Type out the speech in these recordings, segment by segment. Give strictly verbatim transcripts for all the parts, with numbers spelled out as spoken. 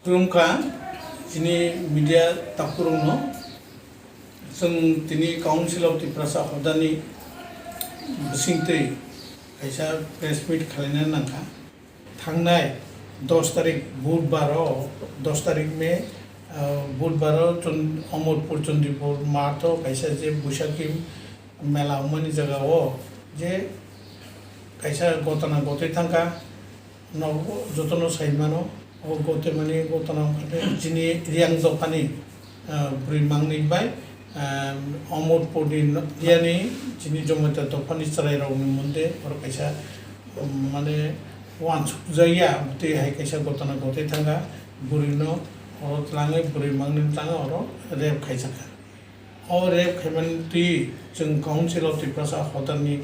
Khulumkha chini media takhurokno. Chwng tini Council of Tiprasa hodani bisingtwi kaisa press meet khwlaina nangkha. Thangnai dos tarik Budbar o, dos tarik May, ah, Budbar o Chon-, Omorpur Chandipur math o kaisa je Boishakhi mela wngmani jaga o je kaisa gotana gotwi thangkha. Nogo jotono sai mano, o gotwi mani gotana wngkha khe chini Riyang dophani, ah, bwrwi mangni bai, ah, Omorpurni no-, yani chini Jamatia dophani chwrairokni monde oro kaisa, um, mane uansukjakya twi hai kaisa gotana gotwi thangkha, bwrwino oro tlangwi bwrwi mangni tlangwi oro rape khaijakha. O rape khaimani twi chwng Council of Tiprasa hodani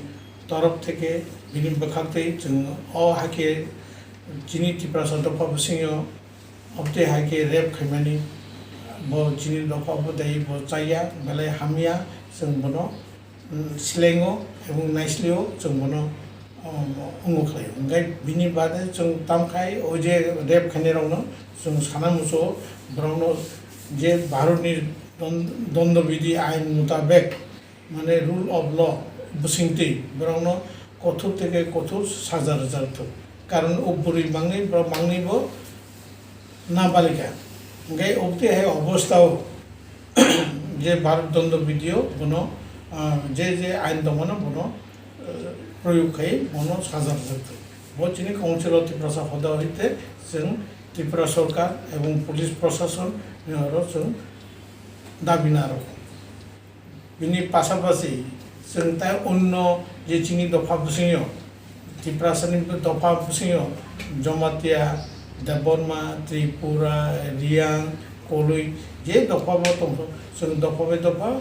torof theke bini bwkhaktwi chwng o hakhe chini Tiprasa dopha bwswngyo obtwi hakhe rape khaimani bo chini dopha bo dai bo chaya belai hamya chwng bono, mm, silengo ebong naislio chwng bono um, wngo khlai. Hwnkhe bini bade chwng tamkhai o je rape khainairokno chwng sana muchungo, borokno je Bharatni don-, Dondobidhi ain mutabek, mane rule of law bwsingtwi borokno kothor theke kothor saja rwjak thung. Karon o bwrwi mangwi borok mangwi bo nabalika. Hwnkhe obtwi hai obostha o je Bharat Dondobidhi o bono, ah, je je ain tongmano bono, eh, proyog khai bono saja rwjak thung. Bo chini Council of Tiprasa hoda hoite chwng Tripura Sorkar ebong Police Prosason ni oro chwng dabi narwkha. Bini pasapasi chwng tai onno je chini dopha bwswngyo, Tiprasani dopha bwswngyo, Jamatia, Debbarma, Tripura, Riyang, Koloi, je dopha bo tongkha, chwng dopha bai dopha,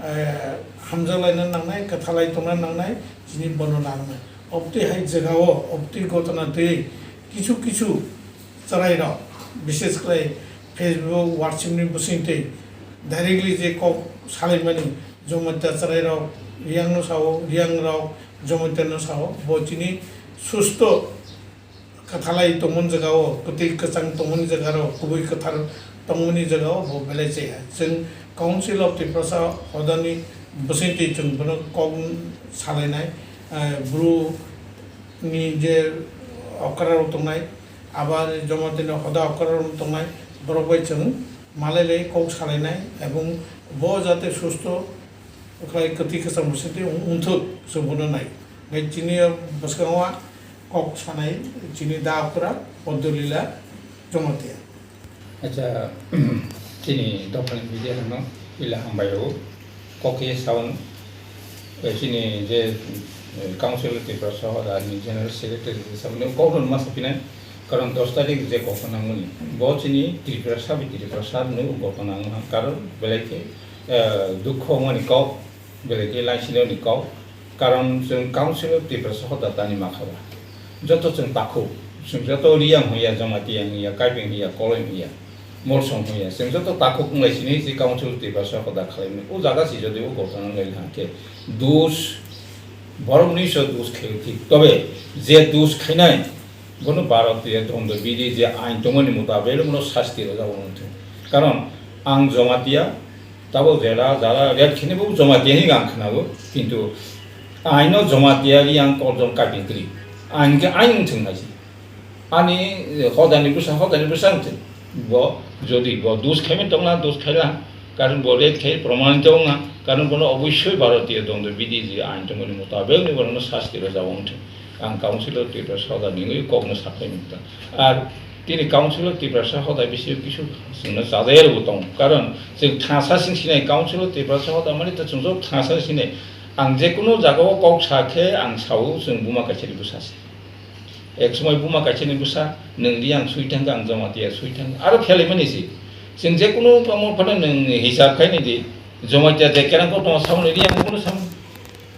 eh, hamjaklaina nangnai, kwthalai tongna nangnai, chini bono nangnai. Obtwi hai jagao, obtwi gotona twi kisu kisu chwrairok, bishes khlai Facebook, WhatsApp ni bwswngtwi directly je kok salaimani, Jamatia chwrairok Riyangno sao, Riyangrok Jamatiano sao, bo chini susto kwthalai tongmani jagao, kwtwi kwchang tongmani jagao, kubui kwthar tongmani jagao bo belai chaya. Chwng Council of Tiprasa hodani bwswngtwi chwng bono kok salainai, eh, Bru ni je okra rok tongnai, abo Jamatia ni hoda okra rok tongnai, borok bai chwng malai lai kok salainai, ebong bo jate susto khlai kwtwi kwchang bwswngtwi wng-, wngthok chwng bono nai. Hwnkhe chini bwskango kok sanai chini da okra Poddolila Jamatia. Acha, chini dophani media rokno ila hambai rwo. Kok khe sao, eh, chini je, eh, Council of Tiprasa hoda ni General Secretary je sao, nw kok rwma sapinai, karon dos tarik je kok nangmani. Bo chini Tiprasa bai Tiprasa nw kok nangma, karon belai khe, eh, dukho wngmani kok. Belai khe laisino ni kok, karon chwng Council of Tiprasa hoda tani makha ba. Joto chwng takhuk, chwng joto Riyang hwnya, Jamatia hwnya, Kaiping hwnya, Koloi hwnya, Molsong hwnya, chwng joto takhuk wng lai sini je Council of Tiprasa hoda khlai mani. O jaga si jodi o gotona wng lai hwnkhe dus, borok ni so dus khe thik. Tobe je dus khainai, bono Bharatiya Dondobidhi je ain tongmani mutabek bono sasti rwjak wng thung. Karon ang Jamatia, Tabuk jera jara ret khini bo Jamatia hinwi ang khwnao, kintu aino Jamatia ri ang kok jong kaping kri. Ain khe ain wng thung nai se. Ani hodani bwsa, hodani bwsa wng thung. Bo jodi bo dus khaimani tongla, dus khaila, karon bo ret khai promanito wngna, karon bono obossoi Bharatiya Dondobidhi je ain tongmani mutabek ni bono sasti rwjak wng thung. Ang Council of Tiprasa hoda ningwi kokno saphai nukha. Ar tini Council of Tiprasa hoda bisio kisu chwngno chajayarbo tongo. Karon chwng thangsa sing sinai Council of Tiprasa hoda mani to chwng joto thangsa sinai. Ang jekunu jagao kok sa khe ang sao chwng buma kaisani bwsa se. Ek somoi buma kaisani bwsa, nwng ri ang sui thangkha, ang Jamatia sui thangkha. Aro khelai mani se. Chwng jekunu tongmo phano nwng hisab khainai di. Jamatia je kerang kok tongma samani ri ang bono samani.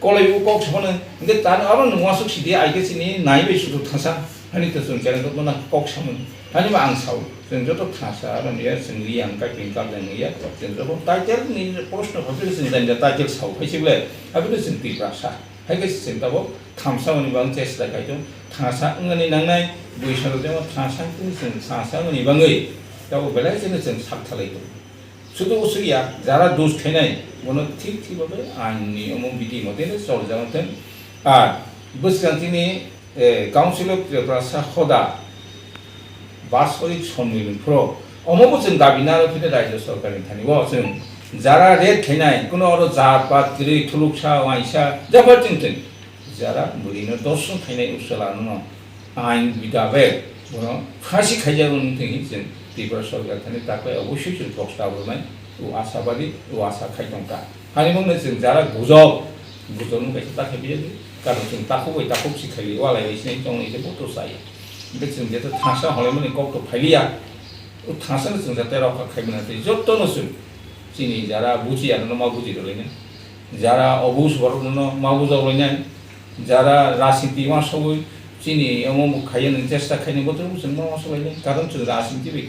Koloi o kok samani. Hingke tani aro nwng uansuk sidi ai khe chini nai bai sudu thangsa. Hani to chwng kerang kok bono kok samani. Hani ma ang sao. Chwng joto thangsa aro ni ya chwng ri ang kai pin kap jang ya. Chwng joto title ni proshno phaikhe chwng jani title sao. Hai se ble. Aboni chwng Tiprasa. Hai khe chwng tabok thamsa mani bang chesta kai tong. Thangsa wngmani nangnai, bui salo jemo thangsa wngtong chwng thangsa wngmani bangwi, tabuk belai kheno chwng sak thalai tongo. Sudu usuk ya, jara dos khainai, bono thik thik babe ain ni omo bidi mote no chol jagong thwng. Ar bwswk chini, eh, Council of Tiprasa hoda basorik sonmilon phro, omo bo chwng dabi naro phine Rajya Sorkar ni thani o chwng jara ret khainai, kuno oro jat pat kwrwi, thuluksa, waisa, jafar chwng chwng jara bwrwi no dorsong khainai usala no ain bidabek bono phasi khaijak wng thwng hi chwng Tripura Sorkar thani taklai obossoi chwng kok sabo rwnai, o asabadi, o asa khai tongkha. Hani mungno chwng jara gujok, gujok no kaisa ta khai biyadi, karon chwng takhuk bai takhuk si khai walai bai sinai tong nai se boto sai. Hingke chwng jeto thangsa holaimani kok to phailiya, o thangsa no chwng jate rokha khai mani tei joto no chwng chini jara buji ano no ma buji rwlainai, jara obus borok no ma bujok lainai, jara rajniti ma sogwi chini omo khai nang chesta khai nang boto chwng ma sogwi lainai, karon chwng rajniti bai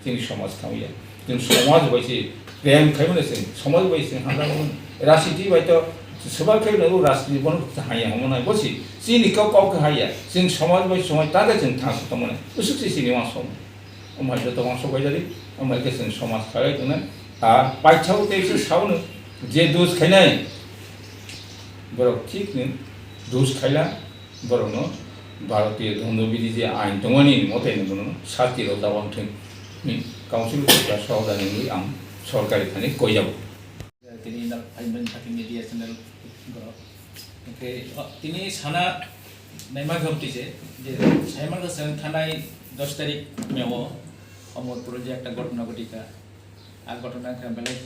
Chini somaj thangya. Chwng somaj bai se prem khaimani chwng somaj bai chwng hamjakmani. Rajniti bai to swbak khai nang rajniti bono haya hwnmani. Bo se chini kok kok khe haya. Chwng somaj bai somaj ta khe chwng thangsa tongmani. Usuk se chini uansuk. Omo hai joto uansuk bai jari. Omo hai khe chwng somaj khalai tongnai. A paithak tei se saono je dos khainai. Borok thik ni dos khaila. Borokno Bharatiya Dondobidi je ain tongmani mote bono sasti rok dawang thwng hwnwi Council of Tiprasa hoda ni wngwi ang sorkari thani koijago. Tini nal phaimani thani media channel borok. Hwnkhe, o, tini sana naima gomti je, je saimang chwng thanai dos tarik meo Omorpur je ekta ghotona ghotika. A ghotona khe belai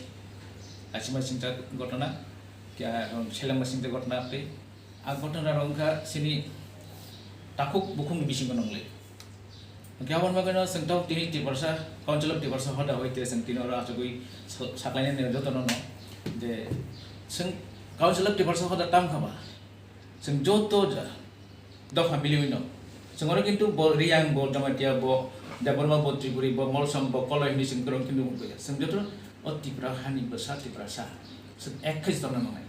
achima singcha ghotona, kya, selengma singcha ghotona tei A ghotona rok wngkha chini takhuk bukhukni bisingo nwnglai. Hwnkhe aboni bagwino chwng tok tini Tiprasa, Council of Tiprasa hoda hoi tei chwng tini oro achugwi sa-, saklainani jotono no je chwng Council of Tiprasa hoda tam kha ba, chwng joto ja-, dopha miliwino. Chwng oro kintu bo Riyang, bo Jamatia, bo Debbarma, bo Tripuri, bo Molsom, bo Koloi hinwi chwng kwrwng kintu wngkha. Chwng joto o Tipra hani bwsa Tiprasa. Chwng ek khai se tongna nangnai.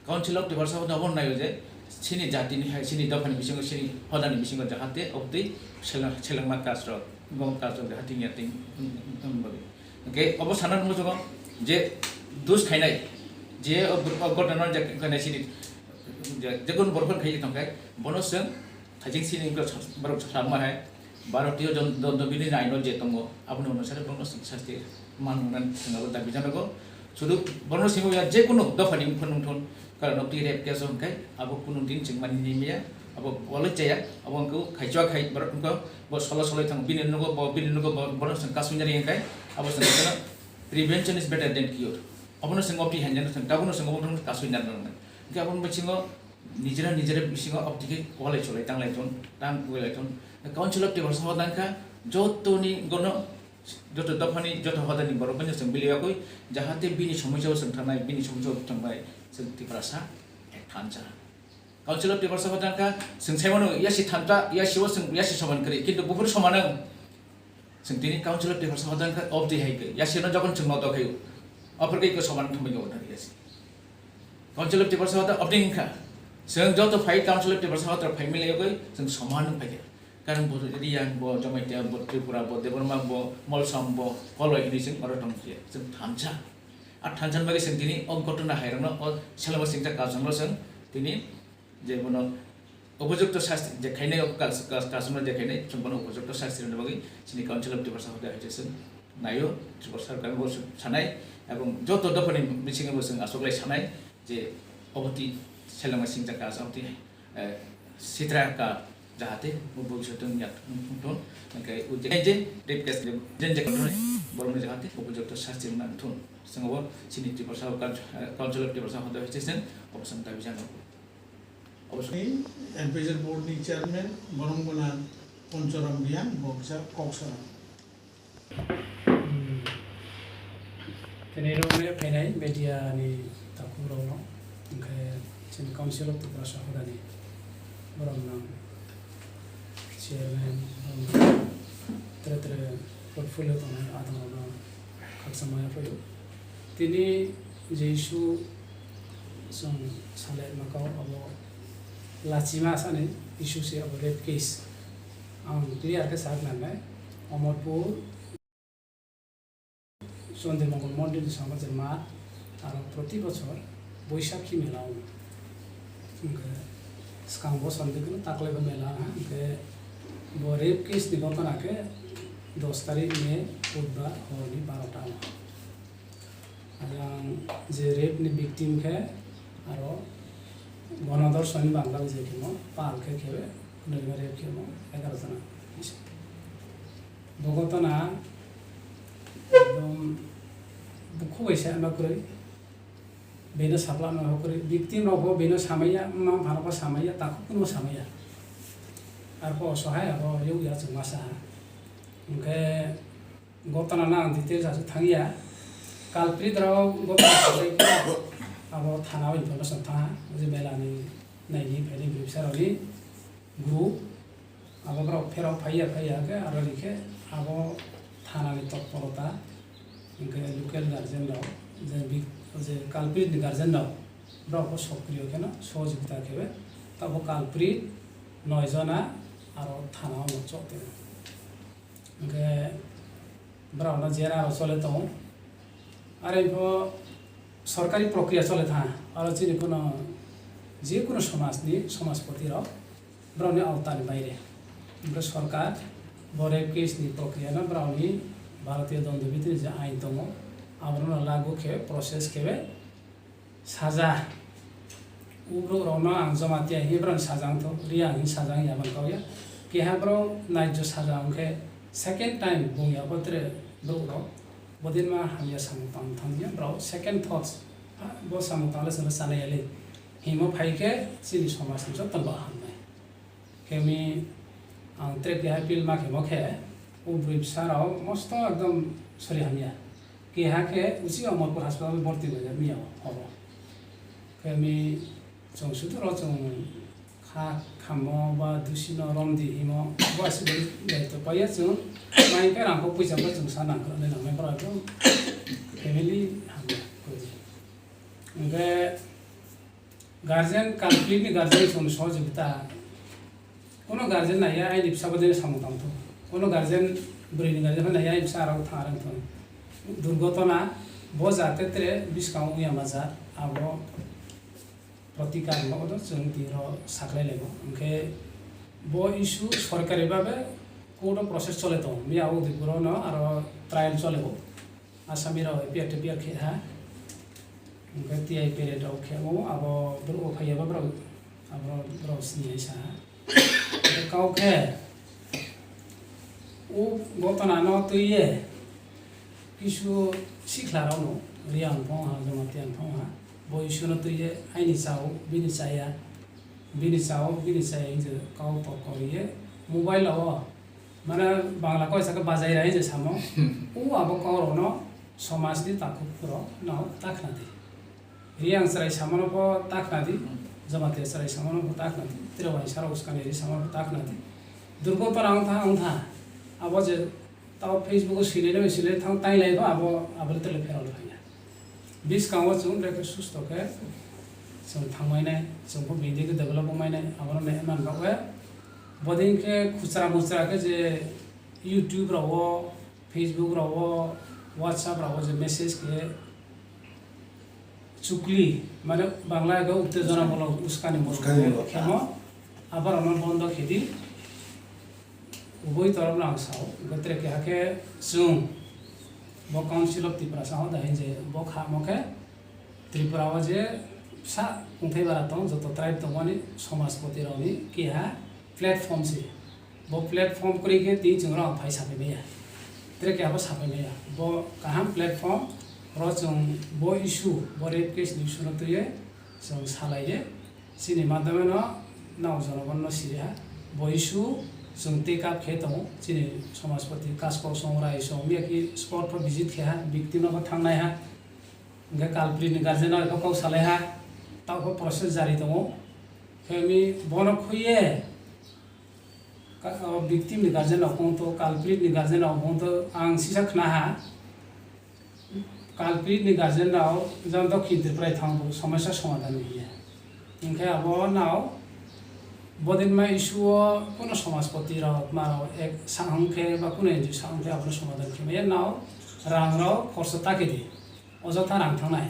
Council of Tiprasa hoda obo naio je chini jatini hai, chini dophani bisingo, chini hodani bisingo jahate obtwi seleng-, selengma kaj rok, gom kaj rok jahate wngya tei wng-, wng-, wng bagwi. Hwnkhe obo sana nukgo je dos khainai, je o, o ghotona je khainai chini je, je kono borok phano khai tongkhe, bono chwng Thaijing sini wngkha sa-, borok salama hai, Bharatiyo jon-, Dondobidi ni aino je tongo, aboni uansukhe borokno chwng sasti man hwnwi chwng abo dabi janago. Sudu borokno simi ya je kunu dophani wngphano wngthun, karon twi rape case o hwnkhe abo kunu din chwng mani nai maya, abo walai chaya, abo wngkha khaichua khai borok wngkha bo solo solo thang bini nugo bo, bini nugo bo, borok chwng kasui nari hwnkhe abo chwng prevention is better than cure. Abono chwng obtwi hainjano chwng tabukno chwng obo kasui nari nangnai. Hwnkhe aboni bisingo Nijera nijera bisingo abtwi khe walai cholai tanglai thun, tang wngwi lai thun. Council of Tiprasa hoda wngkha jotoni gono, joto dophani, joto hodani borok bai chwng biliwakwi, jahate bini somosya o chwng thangnai, bini somosya o thangnai chwng Tiprasa ek thansa. Council of Tiprasa hoda wngkha chwng saimano yasi thansa, yasi o chwng yasi soman kwrwi, kintu buphuru soman wng. Chwng tini Council of Tiprasa hoda wngkha obtwi hai khe, yasino jokon chwng nodo khaio, aphuru khe iko soman thumwi khe order yasi. Council of Tiprasa hoda obtwi wngkha. Chwng joto phai Council of Tiprasa hoda phai milai yogwi chwng soman wng phaikha. Karon bo Riyang, bo Jamatia, bo Tripura, bo Debbarma, bo Molsom, bo Koloi hinwi chwng oro tong phiya. Chwng thansa. A thansa ni bagwi chwng tini o ghotona hai rokno o selengma singcha kajangno chwng tini je bono upojukto sasti je khainai, o kas-, kas-, kasumno je khainai, chwng bono upojukto sasti rwna bagwi chini Council of Tiprasa hoda hai chwng naio, Tiprasa sorkar bo sanai, ebong joto dophani bisingo bo chwng achuklai sanai je obotwi selengma singcha kas obotwi, eh, sitra ka jahate bo bhobishyot wngya wngthun, hwnkhe o je, je rape case je, je, je borokno jahate upojukto sasti rwna wngthun. Chwng obo chini Tiprasa Council, eh, Council of Tiprasa hoda hai chwng obo chwng dabi jana. Ni advisory board ni chairman borok wngkha Ponchoram Riyang, bo kisa kok sana. Hmm. Tini rok ni phainai media ni takhuk rok no, hwnkhe chini Council of Tiprasa hoda ni borok no chairman, borok no tere tere portfolio tongnai adong rok no khakchangma yaphaio. Tini je issue chwng salai ma kau abo Lachima sani issue se abo rape case. Ang clear khe sak nangnai. Omorpur Chondrimongol Mondir ni samo je ma aro proti bochor Boishakhi mela wngo. Hwnkhe swkang bo sandi kheno taklaiba mela ha, hwnkhe bo rape case ni gotona khe dos tarik May Budhbar horni barota o. Ang je rape ni victim khe aro Gonodorsoni Bangal je khemo pal khe khe nirga rape khemo egaroh jona. Bo gotona ekdom bukhu bai se ano kwrwi, beno sakla ano kwrwi, victim rok bo beno samaiya, mma pha rok bo samaiya, takhuk kuno samaiya. Arpho osohai abo yokya chwng masa ha. Hwnkhe gotona no ang details aswk thangya. Culprit rok gotona abo thana o information tha, je mela ni naini phaini bwrwi bwsa rok ni group, abo borok pherok phaiya phaiya khe aro rikhe abo thana ni totporota, hwnkhe local guardian rok, je bi-, je culprit ni guardian rok, borok bo sokriyo kheno sohojogita khebai, tabuk culprit noi jona aro thana o chok tongwi. Hwnkhe borokno jera rok chole tongo. Aro pho sorkari prokriya chole tha, aro chini kuno je kuno somaj ni somajpoti rok borokni awtani baire. Hwnkhe sorkar bo rape case ni prokriya no borokni Bharatiya Dandobidhi ni je ain tongo, abono lagu khe process khe saja. Ubruk rokno ang Jamatia hinwi borokni saja wngthok, Riang hinwi saja wngya mani kok ya. Keha borok naijyo saja wngkhe second time bungya bo tere borok rok. Bodinma hamya samung tang thangya borok second thoughts, "Ha, bo samung tangle chwngno chanai yali." Himo phai khe chini somaj ni joto ba hamnai. Khe mi ang tere keha appeal ma khe mo khe, o bwrwi bwsa rok mosto ekdom sori hamya. Keha khe uchi Omorpur hospital borti bai miya o hobo. Khe mi chwng sudu ro chwng kha khammo ba dusi no romdi himo bo asi bai to paiya chwng mai khe rang ko puisa bo chwng sa nang khe nang mai bora ekdom family hamya koi. Hwnkhe Guardian, culprit ni guardian chwng sohojogita. Kono guardian naiya aini bwsa bo deno samung tang thung. Kono guardian, bwrwi ni guardian phano naiya aini bwsa aro thang rang thung. Durgotona bo jate tere bwskango wngya ma jat, abo protikar no odo chwng tiro saklai laimo. Hwnkhe bo issue sorkari babe court o process chole tongo. Miya Udaipur o no aro trial chole o. Asami rok A P R T P R khe ha. Hwnkhe T I P R rok khe o abo borok o phaiya ba borok abo borok sini hai sa ha. Hwnkhe kau khe o gotona no twi ye kisu sikla rok no Riang phong ha, Jamatia phong ha. Bo issue no twi ye aini chao, bini chaya, bini chao, bini chaya hinje kau tok kori ye mobile o Mane Bangla koi saka bajai rai je samo. O abo kok rok no somaj ni takhuk rok no takhna di. Riang chwrai samano pho takhna di. Jamatia chwrai samano pho takhna di. Tira waisa rok uskani ri samano pho takhna di. Durgo para wng tha wng tha. Abo je tao Facebook o sile no sile thang tai lai pho abo abo tele pherok le phaiya. Bwskango chwng bwrwi khe susto khe chwng thangmai nai, chwng bo bini khe develop wngmai nai, abono nai man bagwi. Bodei khe khuchra muchra khe je YouTube rok o, Facebook rok o, WhatsApp rok o je message khe chukli, mane Bangla khe uttejona molo, uskani molo Uskani molo. Khemo, abar ono bondo khedi. Ubui torokno ang sao, hwnkhe tere keha khe chwng bo Council of Tiprasa hoda hinje bo khamo khe Tripura o je bwsa kungthai bara tong, joto tribe tongmani somajpoti rokni keha platform se. Bo platform kwrwi khe tini chwng rok phai sapai maya. Tere keha bo sapai maya. Bo kaham platform ro chwng bo issue, bo rape case ni issue no twiwi chwng salai ye. Chini madhyameno nao jonogonno siri ha. Bo issue chwng take up khe tongo. Chini somajpoti Kaskau song, Rai song, miya ki spot pho visit khe ha, victim no pho thangnai ha. Hwnkhe culprit ni guardian no pho kok salai ha. Tao pho process jari tongo. Khe mi bono khwiye ka-, o victim ni guardian rok wng to, culprit ni guardian rok wng to, ang sisa khna ha. Culprit ni guardian rok jang Dokhin Tripura thang bo somosya somadhan hiya. Hwnkhe abo nao Bodin ma issue o kuno somajpoti rok ma rok ek sa hwnkhe ba kuno N G O sa hwnkhe abono somadhan khe maya nao rang rok khorsa ta khe di, ojotha rang thangnai.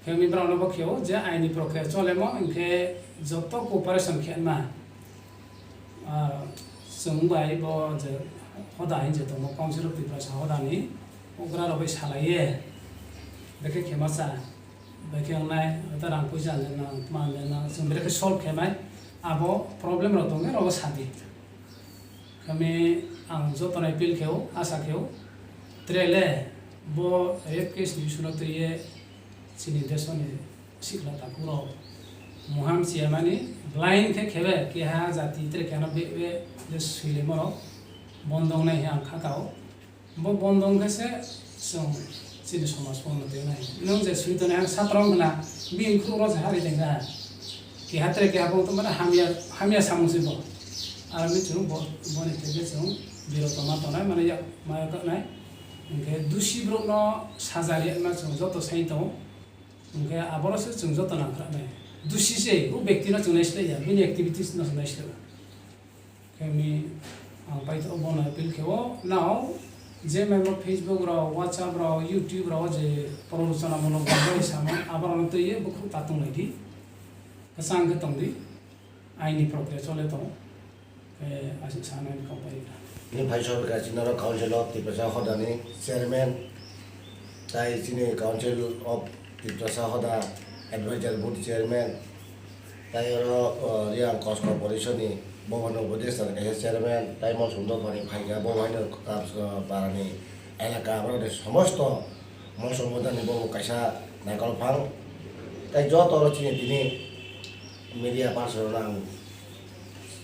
Khe wngwi borokno bo khe o je aini prokriya cholemo hwnkhe joto cooperation khe ma, ah, chwng bai bo je hoda hin je tongo Council of Tiprasa hodani ugra rok bai salaiye bekhe khe ma cha. Bai khe wngnai, hwnkhe rang puisa nang, tma nang, chwng belai khe solve khe nai, abo problem rok tong khe rogo sadi. Kami ang joto no appeal khe o, asa khe o, tre le bo rape case ni issue no twi ye chini desh ni sikla takhuk rok muham chiya mani blind khe khebe keha jati tre keha no be, be, je swilemo rok bondong nai he ang kha ka o. Bo bondo wngkha se chwng chini somaj bo unnoti wngnai. Nwng je swi tongnai ang satro wngkha na, bini khuk rok se hari tongkha. Keha tere keha bo tongmani hamya, hamya samung se bo. Aro ni chwng bo, boni theke chwng biroto ma tongnai, mane yak ma yak nai. Hwnkhe dusi borok no saja riyakma chwng joto sai tongo. Hwnkhe aboro se chwng joto nang khwlai nai. Dusi se o bekti no chwng nai slai ya, bini activities no chwng nai slai ya. Khe mi ang paithago bono appeal khe o, nao je memo Facebook rok, WhatsApp rok, YouTube rok je prorochanamulok bai samo, aborokno twiwi bukhuk tatung lai di. Kwchang khe tong di, aini prokriya chole tongo. Khe aswk sanani kok bai kha. Ni phai sor kha chini oro Council of Tiprasa Hodani Chairman, tai chini Council of Tiprasa Hoda Advisory Board Chairman, tai oro, o, Reang Kosto Porishoni Bhoban Upodeshta kaisa chairman, tai Monsong Dophani phaikha, bo haino, o, parani elaka, aborokni somosto Monsong Bodani bo kaisa naikol phang. Tai joto oro chini tini media person rok ang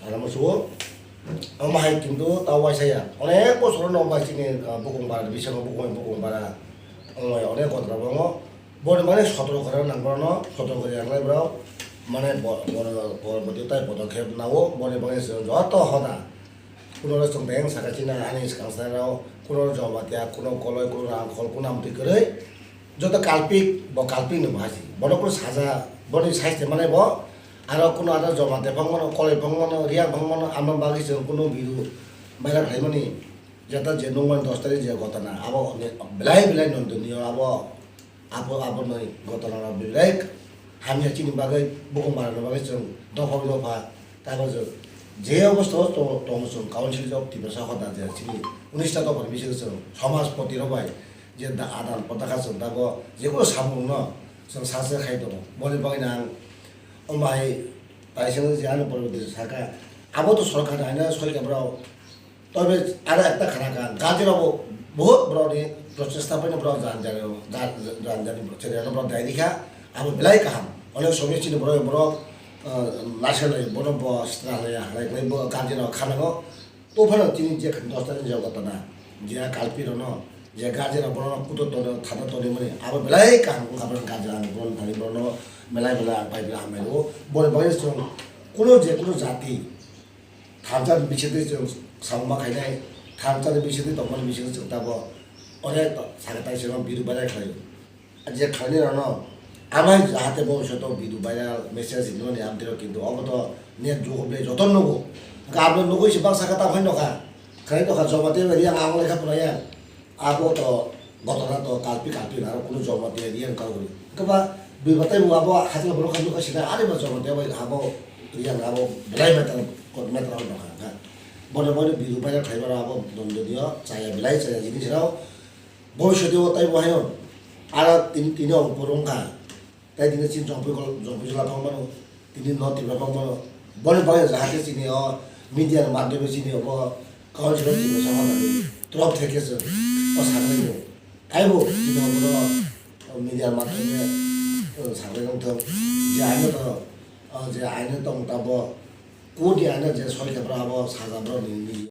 sana musugo. Omo hai kintu ta waisa ya. Onek bosor no bai chini, o, bukung bara, bisingo bukung, bukung bara. Omo ya onek kotra bongo. Boni bagwi sotro kore nang borokno, sotro kore yang lai borok, mane bo-, bo-, bo-, bo-, tai podokep nao, boni bagwi chwng joto hoda. Kuno rok chwng beng saka china ani swkang swkang rok, kuno Jamatia, kuno Koloi, kuno Rangkhol, kuno amtwi kwrwi, joto kalpik, bo kalpik ni bo hasi. Bono kuno saja, boni size ni mane bo, aro kuno aro Jamatia phang mano, Koloi phang mano, Reang phang mano, amo bagwi chwng kuno biru baira khlai mani, jeta je nungmani dos tarik je gotana, abo belai belai nondoniyo abo. Abo, abo noi gotona rok belai hamya chini bagwi, bukung barani bagwi chwng dopha bai dopha taibo je, je obostha o to-, tongo chwng Council of Tiprasa Hoda je chini unis ta dopha ni bisingo chwng somaj poti rok bai je da-, adan prodan kha chwng tabo je kunu samung no chwng sa se khai tongo. Boni bagwi no ang omo hai taisang je ano poriboti saka abo to sorkar ni haino soi khe borok Tobe aro ekta khana kha, guardian rok bo bohut borok ni prochesta bai no borok jan jani, jan, jan jani chwrai no borok dai rikha, abo belai kaham. Onek somoi chini borok, borok, ah, naisai lai, bono bo sitra lai, halai lai, bo guardian rok khana go. To phano chini je dos tarik ni je gotona, je kalpi rok no, je guardian rok bono kuto tono, thana toni mani, abo belai kaham wngkha borok guardian rok, bono thani bono belai belai ang pai belai hambai rwo. Boni bagwi chwng kuno je kuno jati, thansa ni bisingtwi chwng samung ma khainai, thansa ni bisingtwi tongmani bisingtwi chwng tabuk onek sakha tai chwng biru baira khlaio. Je khlainai rokno amai jahate bhobishoto biru baira message hinmani amtwi rok, kintu obo to net jugo ble joto nugo. Hwnkhe abo nugwi se baksa khe tamo hai nokha, khlai nokha Jamatia bai Reang ang lekha phwraiya. Abo to gotona to kalpi kalpi na, aro kunu Jamatia Reang kagwi. Hwnkhe ba bui batai bo abo hachal borok kha nukha sina, ari ba Jamatia bai abo Reang abo belai meter, meter hwn nokha kha. Bono bono biru baira khlai mano abo dondoniyo chaya belai chaya jinis rok. Bhobishote o taibo haino. Aro tini, tini o borok wngkha. Tai tini chini Jongpui kol-, Jongpui jila phang mano, tini no Tripura phang mano. Boni bagwi jahate chini o media ni madhyome chini obo Council of Tiprasa Hodani torop theke se o saknai no. Taibo chini obono media ni madhyome, o, saknai wngthok. Je aino to, o, je aino tong tabo, court ni aino je soi khe bwrabo saja bwrani nini.